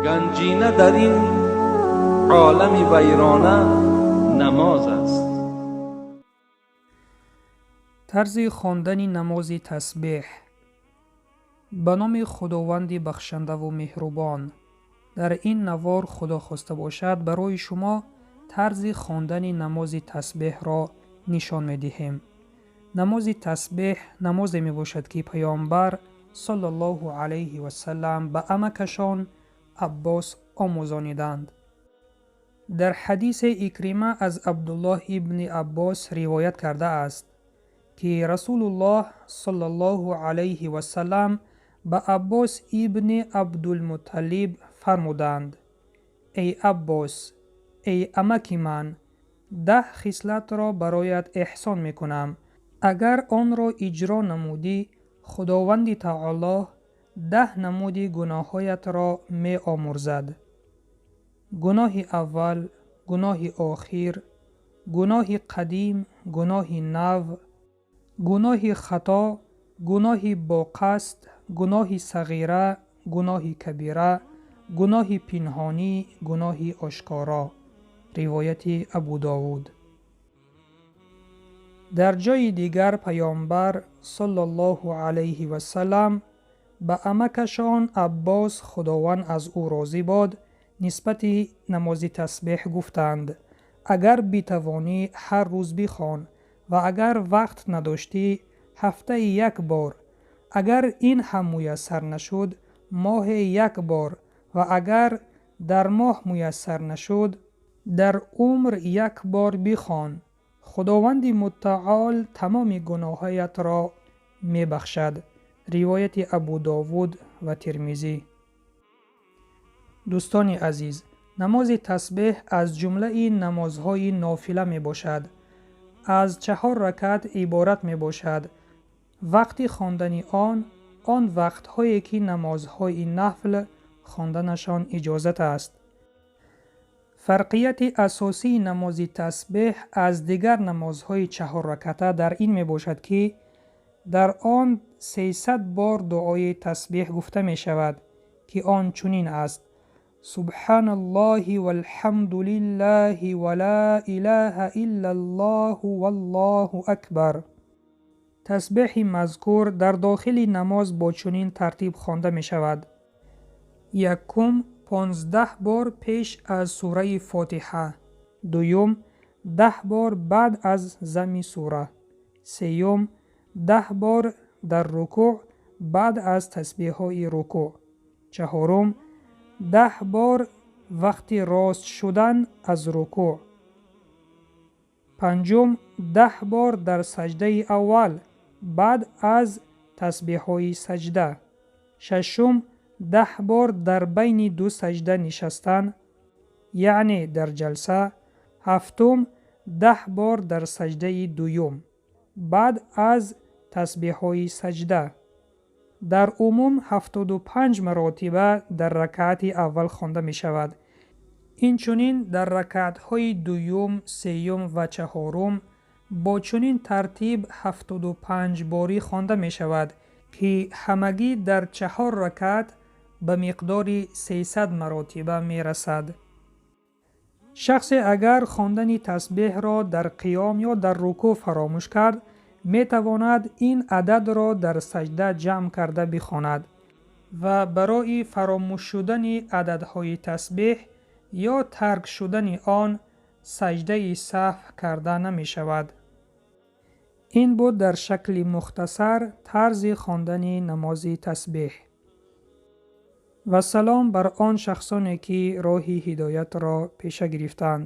Ганҷина дар ин олами вайрона намоз аст. Тарзи хондани намози тасбеҳ. Ба номи Худованди бахшандаву меҳрубон. Дар ин навор Худо хоста бошад барои шумо тарзи хондани намози тасбеҳро нишон медиҳем. Намози тасбеҳ намозе мебошад, ки Паёмбар саллаллоҳу алайҳи васаллам ба амакашон Аббос омӯзониданд. Дар ҳадисе Икрима аз Абдуллоҳ ибни Аббос ривоят кардааст, ки Расулуллоҳ саллаллоҳу алайҳи васаллам ба Аббос ибни Абдулмутталиб фармуданд: Эй Аббос, эй амаки ман, 10 хислатро бароят эҳсон мекунам. Агар онро иҷро намудӣ, Худованди Таоло 10 намуди гуноҳҳоятро меомӯрзад. Гуноҳи аввал, гуноҳи охир, гуноҳи қадим, гуноҳи нав, гуноҳи хато, гуноҳи бо қасд, гуноҳи сағира, гуноҳи кабира, гуноҳи пинҳонӣ, гуноҳи ошкоро. Ривояти Абу Довуд. Дар ҷои дигар Паёмбар саллаллоҳу алайҳи васаллам ба амакашон Аббос, Худованд аз ӯ розӣ бод, нисбати намози тасбеҳ гуфтанд: агар битавонӣ ҳар рӯз бихон ва агар вақт надоштӣ ҳафтаи як бор, агар ин ҳам муяссар нашуд моҳе як бор ва агар дар моҳ муяссар нашуд дар умр як бор бихон. Худованди муттаол тамоми гуноҳҳоятро мебахшад. Ривояти Абу Довуд ва Тирмизӣ. Дӯстони азиз, намози тасбеҳ аз ҷумлаи намозҳои нофила мебошад. Аз 4 ракат иборат мебошад. Вақти хондани он вақтҳое ки намозҳои нафл хонданашон иҷозат аст. Фарқияти асосии намози тасбеҳ аз дигар намозҳои 4 раката дар ин мебошад, ки дар он 300 бор дуои тасбеҳ гуфта мешавад, ки он чунин аст: Субҳаналлоҳи валҳамдулиллаҳи ва ла илаҳа иллаллоҳу валлоҳу акбар. Тасбеҳи мазкур дар дохили намоз бо чунин тартиб хонда мешавад: якум 15 бор пеш аз сураи Фотиҳа, дуюм 10 бор баъд аз зами сура, сеюм 10 бор дар рукӯъ баъд аз тасбеҳҳои рукӯъ, чаҳорум 10 бор вақти рост шудан аз рукӯъ, панҷум 10 бор дар саҷдаи аввал баъд аз тасбеҳҳои саҷда, шашум 10 бор дар байни ду саҷда нишастан, яъне дар ҷалса, ҳафтум 10 бор дар саҷдаи дуюм баъд аз тасбеҳҳои саҷда. Дар умум 75 маротиба дар ракаати аввал хонда мешавад. Инчунин дар ракаатҳои дуюм, сеюм ва чаҳорум бо чунин тартиб 75 борӣ хонда мешавад, ки ҳамагӣ дар 4 ракаат ба миқдори 300 маротиба мерасад. Шахсе агар хондани тасбеҳро дар қиём ё дар рукӯъ фаромӯш кард, метавонад ин ададро дар саҷда ҷамъ карда бихонад ва барои фаромӯш шудани ададҳои тасбеҳ ё тарк шудани он саҷдаи саҳв карда намешавад. Ин буд дар шакли мухтасар тарзи хондани намози тасбеҳ. Ва салом бар он шахсоне, ки роҳи ҳидоятро пеша гирифтанд.